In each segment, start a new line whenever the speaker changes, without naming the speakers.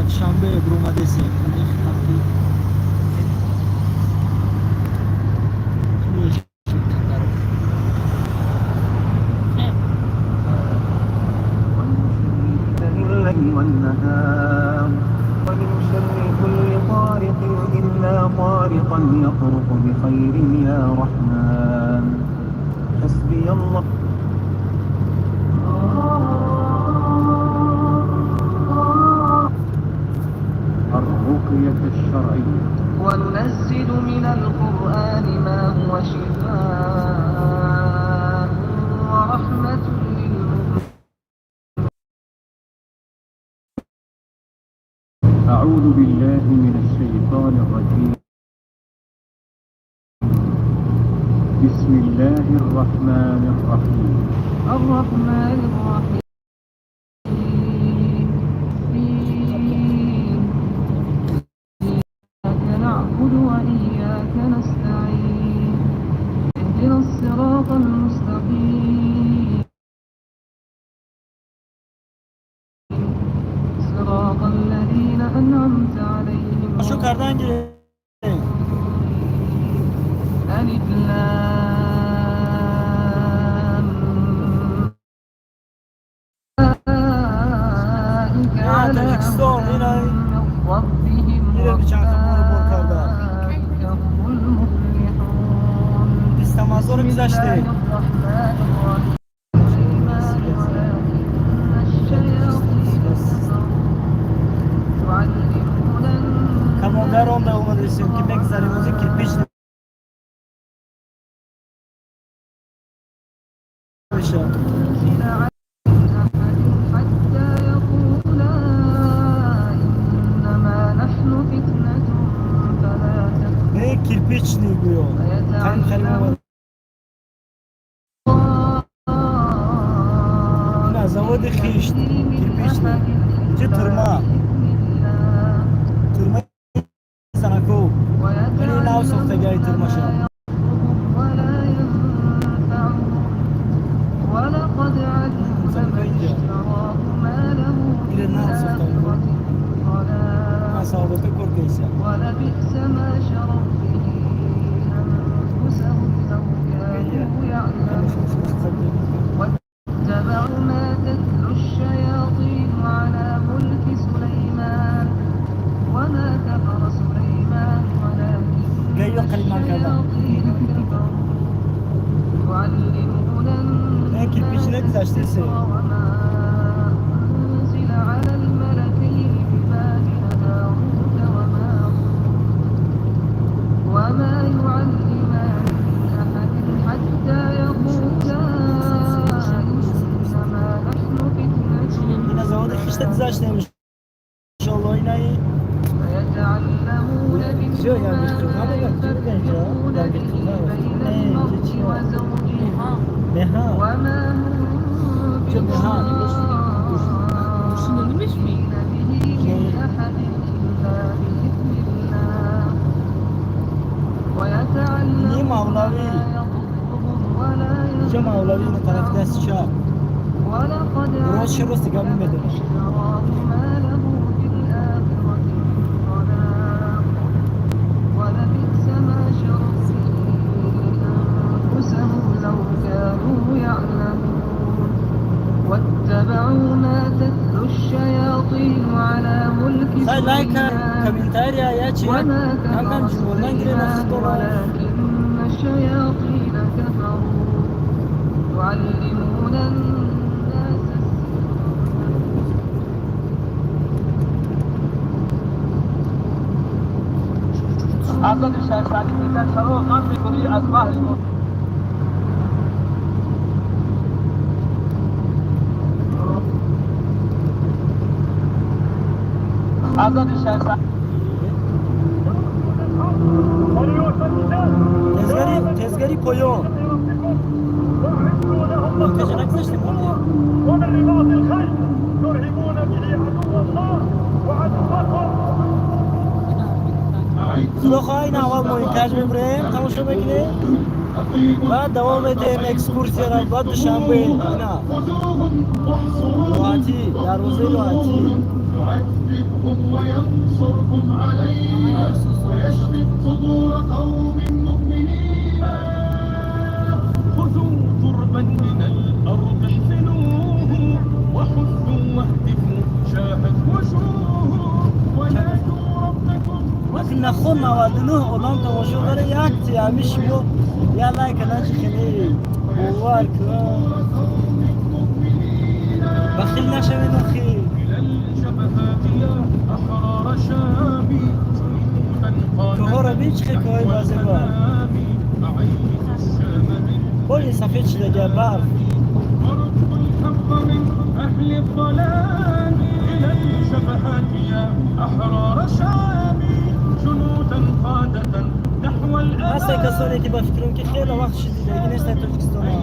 Душанбе буромадесем.
الليل والنهار ومن شر كل طارق إلا طارقا يطرق بخير يا رحمن حسبي الله. الرقية الشرعية.
وننزل من القرآن ما هو شفاء ورحمة للمؤمنين.
أعوذ بالله من الشيطان الرجيم، بسم الله الرحمن الرحيم.
الرحمن الرحيم. إياك نعبد وإياك نستعين، اهدنا الصراط المستقيم، صراط الذين أنعمت عليهم.
Тамошо кардан гирем.
ألف لام أولئك على
Тоҷикистон,
هدى
ина
من ربهم
ире бичарха моро бор карда.
وأولئك هم المفلحون.
Бистамазору
بسم الله
гузаштем.
الرحمن الرحيم. ولكن الشياطين كفروا يعلمون
Камонгарон да омадесем, ки мегзарем, ози кирпич меша.
أنزل على أحد حتى يقولا إنما نحن فتنة فلا تكفر.
Не кирпичный гӯё. Қариб қариб омад. Ина заводи хишт кирпичный. Инҷа турма. Турмаи занаку. Ини нав сохтагиаи турмаша.
ولا ينفعهم ولقد علموا لمن اشتراه ما له في
إلى النار سلطان.
الآخرة من خلاق.
Саодата кор кайса.
ولبئس ما شروا به أنفسهم لو كانوا يعلمون. واتبعوا ما تتلو الشياطين على ملك سليمان وما كفر سليمان ولكن
Гайё қалиман карда.
الشياطين كفروا يعلمون
Не кирпичне
الناس
гузаштесе.
السحر وما أنزل على الملكين ببابل هاروت وماروت وما يعلمان من أحد حتى يقولا إنما نحن فتنة
Ина заводи хишта гузаштем. Иншолло инаи
فيتعلمون
Всё, я
منهما
бихту.
ما
Надо как
يفرقون
Я
به
бихту.
بين
Не,
المرء
чё?
وزوجه
Меҳа.
وما هم
Чё, меҳа?
بضارين به من أحد إلا بإذن الله. ويتعلمون
نی مولوی.
ما يضرهم ولا
Инҷа мавлавӣ ина тарафи дасти чап.
ولقد
Рост чӣ рости гап
علموا لمن
намедонам.
اشتراه ما له في الآخرة من خلاق ولبئس ما شروا به أنفسهم لو كانوا يعلمون. واتبعوا ما تتلو الشياطين على ملك
Хай лайка,
سليمان
комментария, я чи
وما
кам-кам
كفر
ҷумбондан гирем.
سليمان
Худоро.
ولكن الشياطين كفروا يعلمون الناس السحر.
حضرت شیخ سعدی میگن چرا غم میکنی از بحر؟ حضرت شیخ سعدی
Тезгари, тезгари поён. Интаҷа нагузаштем оне.
ومن رباط الخيل ترهبون به عدو الله وعدوكم.
Худо хоҳа, ин аввал мо инкаҷ мебурем, тамошо мекунем, баъд давом медиҳем экскурсияро ба Душанбе. Ина Лоҳатӣ, дарвозаи Лоҳатӣ.
يعذبهم وينصركم عليهم ويشفي صدور قوم مؤمنين.
خذوا تربا من الأرض احفلوه وحثوا واهتفوا شاهت وجوه ونادوا ربكم.
Вақти нахо 99 одам тамошо дора, як тиами шумо я лайка начи, хеле бовар кун, бахил нашавед охи.
إلى الجبهات يا أحرار شامي جنودا
Кӯҳоро бин, чӣ хел кӯҳои базеба.
أعيثوا الشام من
боли сафед шидага, барф.
وردوا الحق من أهل الظلام. إلى الجبهات يا أحرار شامي جنودا قادة نحو
ҳастан
الأمام.
касоне ки ба фикрам ки хеле вақт шидидаги нестан Тоҷикистона.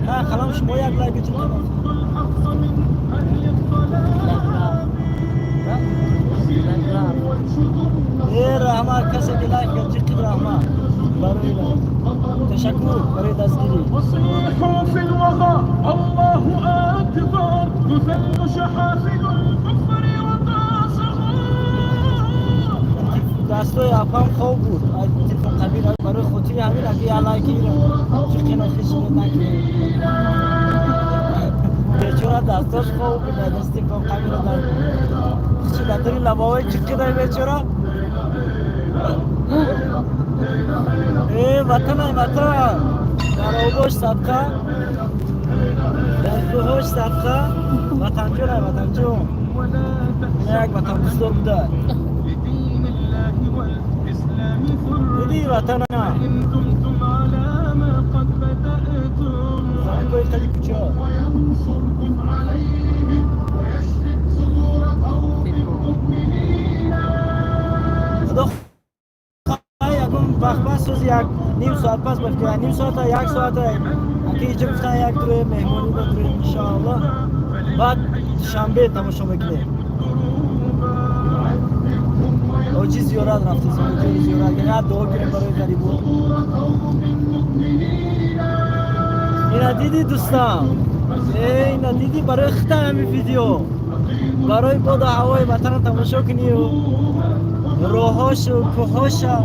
Ҳа, қалам шумо як лайк ҷунтон.
الحق من أهل الظلام.
Э, раҳмат, касе ки лайк кард, ҷиқид, раҳмат барои лайк, ташаккур барои дастгирӣ.
وصيحوا في الوغى الله أكبر، تذل شحافل الكفر وتصغر.
Дастои апам хоб буд, телефон қабил, барои хотири ҳамин аги я лайки ҷиқина хишида накунед. Бечора дастош хоб буд, даст телефон қабила дар хишида дури лабаҳои ҷиқида, бечора. Э, ватанай, ватан, дар обош садқа, дар кӯҳош садқа, ватанҷонай, ватанҷон.
ولا
Ина як ватандӯстдор буда.
لدين الله والإسلام ثر.
Диди ватана.
إن دمتم على ما قد بدأتم.
Занкои қади кӯча.
وينصركم عليهم ويشفي صدور قوم مؤمنين.
Худо хоҳад, ягон вақт пас, сози як ним соат пас, ба фикр, ним соата, як соата, аки иҷо гуфтан, як дурои меҳмонӣ ба дурои, иншоаллоҳ, баъд душанбе тамошо мекунем. Оҷи зиёрат рафтесем, ҷои зиёрат, як дуо кунем барои ғарибо. Ина диди, дӯстам, э, ина диди, барои хита ҳамин видео, барои боду ҳавои ватана тамошо кунию роҳҳошу кӯҳҳоша.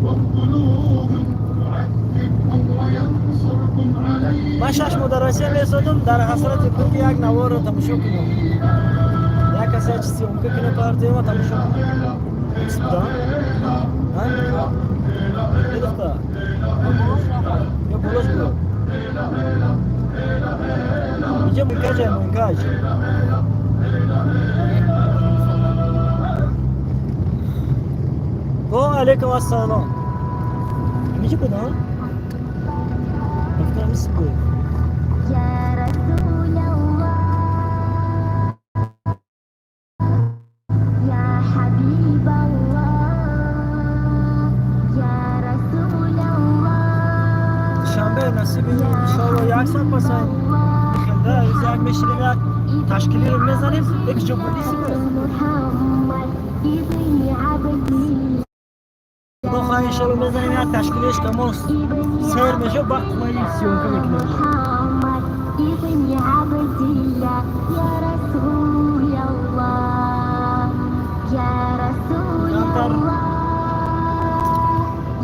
واقتلوهم يعذبهم وينصركم عليهم.
Ман 6 моҳ дар Россия месодам, дар ҳасрати буд, ки як наворро тамошо кунам, як касе як чиз съёмка кунад, партима тамошо кунам. Буда духта ё болош буд. Инҷа мумкаҷа, мумкаҷ. Ва алейкум ассалом. Инҷа буд, а? Ба фикрам буд.
يا رسول الله يا حبيب الله يا رسول الله.
Душанбе насиби, иншоалло, як соат пас хелда як мешинем, як ташкилиро мезанем, як ҷо полиси буд.
محمد ابن عبد الله.
Худо хоҳад, иншоалло, мезанем як ташкилиш, камон сер мешав, баъд қувваи съёмка мекунем.
محمد ابن عبد الله يا رسول الله يا رسول الله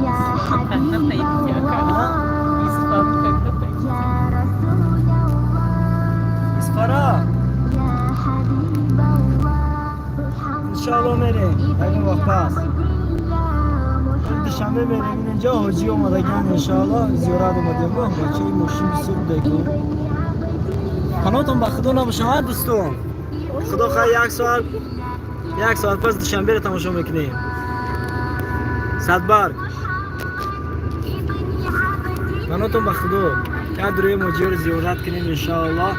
يا حبيب الله يا رسول الله.
Исфара.
يا حبيب الله.
Иншоалло, мерем ягон вақт пас, душанбе мерем. Инҷо ҳоҷӣ омадагиан, иншоалло, зиёрат омадем. Бачаи мошин бисёр будаку. Паноҳтон ба Худо набошад, дӯстон. Худо хоҳад, як соат пас душанберо тамошо мекунем. Садбарг, паноҳтон ба Худо, як дурои моҷиёро зиёрат кунем, иншоаллоҳ.